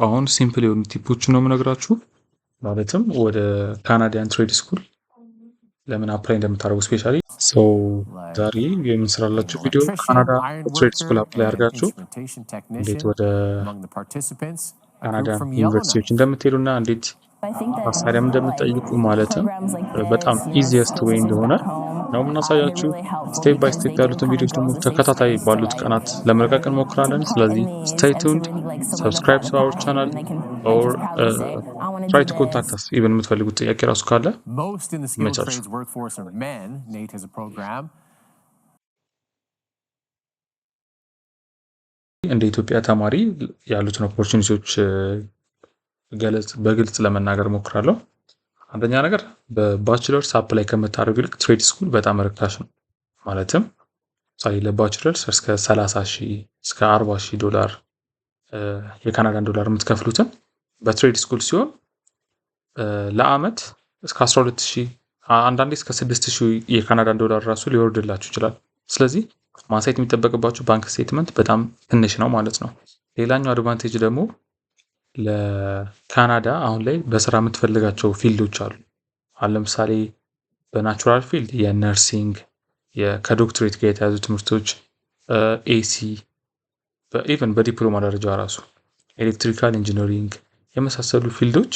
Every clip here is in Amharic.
አሁን simple የሆኑ tip ኦችን ነው የምነግራችሁ። ማለትም ወደ Canadian trade school ለምን apply እንደምታደርጉ especially። So ዛሬ የምንሰራላችሁ ቪዲዮ ካናዳ trade school apply አድርጋችሁ እንዴት ወደ ካናዳ ዩኒቨርሲቲዎች እንደምትሄዱና እንዴት asylum እንደምትጠይቁ፣ ማለትም በጣም easiest way እንደሆነ ነው የምናሳያችሁ። Step by step ያሉትን ቪዲዮዎች ደግሞ ተከታታይ ባሉት ቀናት ለመልቀቅ እንሞክራለን። ስለዚህ stay tuned, subscribe to our channel or try to contact us even የምትፈልጉት ጥያቄ ራሱ ካለ። Most in the skilled ይመቻችሁ። trades workforce are men. NAIT has a program እንደ ኢትዮጵያ ተማሪ ያሉትን opportunity ዎች ገለጽ በግልጽ ለመናገር እሞክራለሁ። አንደኛ ነገር በ bachelors apply ከምታደርጉ ይልቅ trade school በጣም ርካሽ ነው። ማለትም ምሳሌ ለ bachelors እስከ 30 ሺህ፣ እስከ 40 ሺህ ዶላር፣ የካናዳን ዶላር የምትከፍሉትን በ trade school ሲሆን ለአመት እስከ 12 ሺህ፣ አንዳንዴ እስከ 6 ሺህ የካናዳን ዶላር ራሱ ሊወርድላችሁ ይችላል። ስለዚህ ማሳየት የሚጠበቅባችሁ bank statement በጣም ትንሽ ነው ማለት ነው። ሌላኛው advantage ደግሞ ለካናዳ አሁን ላይ በስራ የምትፈልጋቸው field ኦች አሉ። አሁን ለምሳሌ በ natural field የ nursing፣ ከዶክትሬት ጋር የተያዙ ትምህርቶች፣ AC፣ even በዲፕሎማ ደረጃ ራሱ electrical engineering የመሳሰሉ field ኦች፣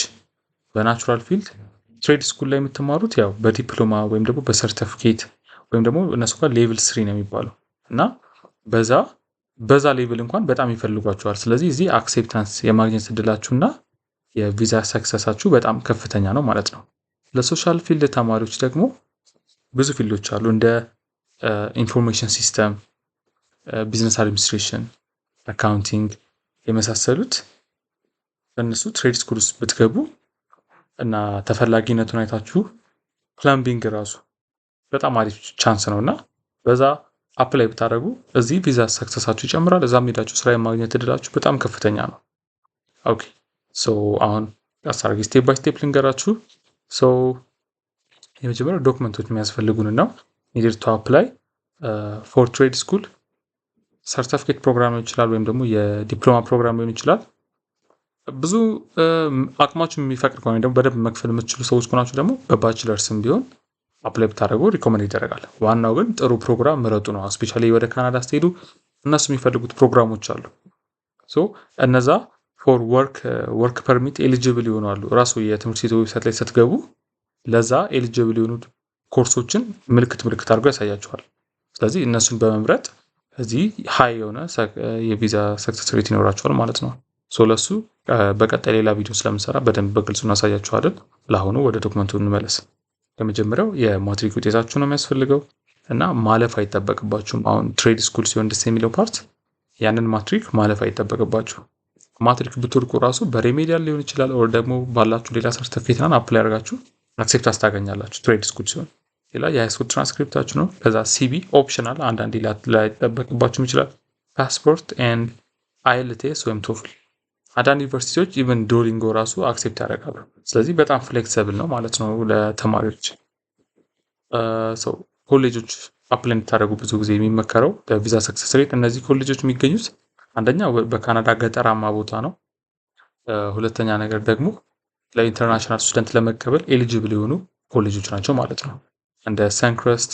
በ natural field trade school ላይ የምትማሩት ያው በዲፕሎማ ወይም ደግሞ በሰርተፍኬት ወይም ደግሞ እነሱ ጋር level 3 ነው የሚባለው እና በዛ level እንኳን በጣም ይፈልጓቸዋል። ስለዚህ እዚህ acceptance የማግኘት እድላችሁ እና የቪዛ success ኣችሁ በጣም ከፍተኛ ነው ማለት ነው። ለ social field ተማሪዎች ደግሞ ብዙ field ኦች አሉ፣ እንደ information system፣ business administration፣ accounting የመሳሰሉት። በእነሱ trade school ውስጥ ብትገቡ እና ተፈላጊነቱን አይታችሁ plumbing ራሱ በጣም አሪፍ chance ነው እና በዛ apply ብታደርጉ እዚህ ቪዛ success ኣችሁ ይጨምራል። እዛም ሄዳችሁ ስራ የማግኘት እድላችሁ በጣም ከፍተኛ ነው። Okay, so አሁን ቀስ አድርጌ step by step ልንገራችሁ። So የመጀመሪያው document ኦች የሚያስፈልጉን ነው። Needed to apply for trade school፣ ሰርተፊኬት ፕሮግራም ሊሆን ይችላል ወይም ደግሞ የዲፕሎማ ፕሮግራም ሊሆን ይችላል። ብዙ አቅማችሁ የሚፈቅድ ከሆነ ደግሞ፣ በደንብ መክፈል የምትችሉ ሰዎች ከሆናችሁ ደግሞ በ bachelors ም ቢሆን apply ብታደርጉ recommend ይደረጋል። ዋናው ግን ጥሩ ፕሮግራም ምረጡ ነው። Especially ወደ ካናዳ ስትሄዱ እነሱ የሚፈልጉት ፕሮግራሞች አሉ። So እነዛ for work permit eligible ይሆናሉ። ራሱ የትምህርት ቤቱ website ላይ ስትገቡ ለዛ eligible የሆኑ ኮርሶችን ምልክት ምልክት አድርጎ ያሳያችኋል። ስለዚህ እነሱን በመምረጥ እዚህ high የሆነ የቪዛ success rate ይኖራችኋል ማለት ነው። So ለሱ በቀጣይ ሌላ ቪዲዮ ስለምሰራ በደንብ በግልጹ እናሳያችኋለን። ለአሁኑ ወደ document ኡ እንመለስ። የመጀመሪያው የማትሪክ ውጤታችሁ ነው የሚያስፈልገው እና ማለፍ አይጠበቅባችሁም። አሁን trade school ሲሆን ደስ የሚለው part ያንን ማትሪክ ማለፍ አይጠበቅባችሁም። ማትሪክ ብትወድቁ ራሱ በ remedial ሊሆን ይችላል or ደግሞ ባላችሁ ሌላ ሰርተፊኬት apply አድርጋችሁ acceptance ታገኛላችሁ trade school ሲሆን። ሌላ የሃይስኩል ትራንስክሪፕታችሁ ነው። ከዛ CV optional፣ አንዳንዴ ላይጠበቅባችሁም ይችላል። ፓስፖርት and IELTS ወይም TOEFL። አንዳንድ ዩኒቨርሲቲዎች even Duolingo ራሱ accept ያደርጋሉ። ስለዚህ በጣም flexible ነው ማለት ነው ለተማሪዎች። So ኮሌጆች apply እንድታደርጉ ብዙ ጊዜ የሚመከረው ለቪዛ success rate፣ እነዚህ ኮሌጆች የሚገኙት አንደኛ በካናዳ ገጠራማ ቦታ ነው። ሁለተኛ ነገር ደግሞ ለ international student ለመቀበል eligible የሆኑ ኮሌጆች ናቸው ማለት ነው። እንደ Suncrest፣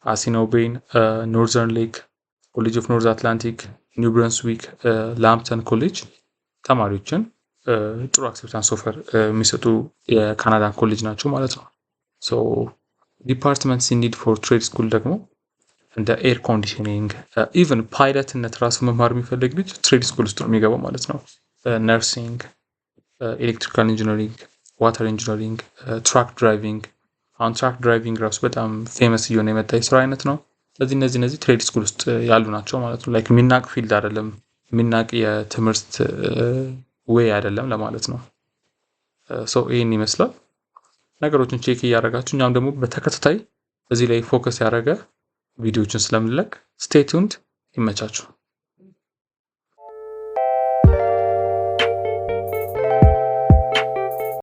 Assiniboine፣ Northern Lake፣ College of North Atlantic፣ New Brunswick፣ Lambton College ተማሪዎችን ጥሩ acceptance offer የሚሰጡ የካናዳን ኮሌጅ ናቸው ማለት ነው። So departments in need for trade school ደግሞ እንደ air conditioning፣ even pilot ነት ራሱ መማር የሚፈልግ ልጅ trade school ውስጥ ነው የሚገባው ማለት ነው። Nursing፣ electrical engineering፣ water engineering፣ truck driving። አሁን truck driving ራሱ በጣም famous እየሆነ የመጣ የስራ አይነት ነው። ስለዚህ እነዚህ trade school ውስጥ ያሉ ናቸው ማለት ነው። Like የሚናቅ field አይደለም፣ የሚናቅ የትምህርት way አይደለም ለማለት ነው። So ይህን ይመስላል። ነገሮችን check እያደረጋችሁ እኛም ደግሞ በተከታታይ እዚህ ላይ focus ያደረገ ቪዲዮዎችን ስለምንለቅ stay tuned። ይመቻችሁ።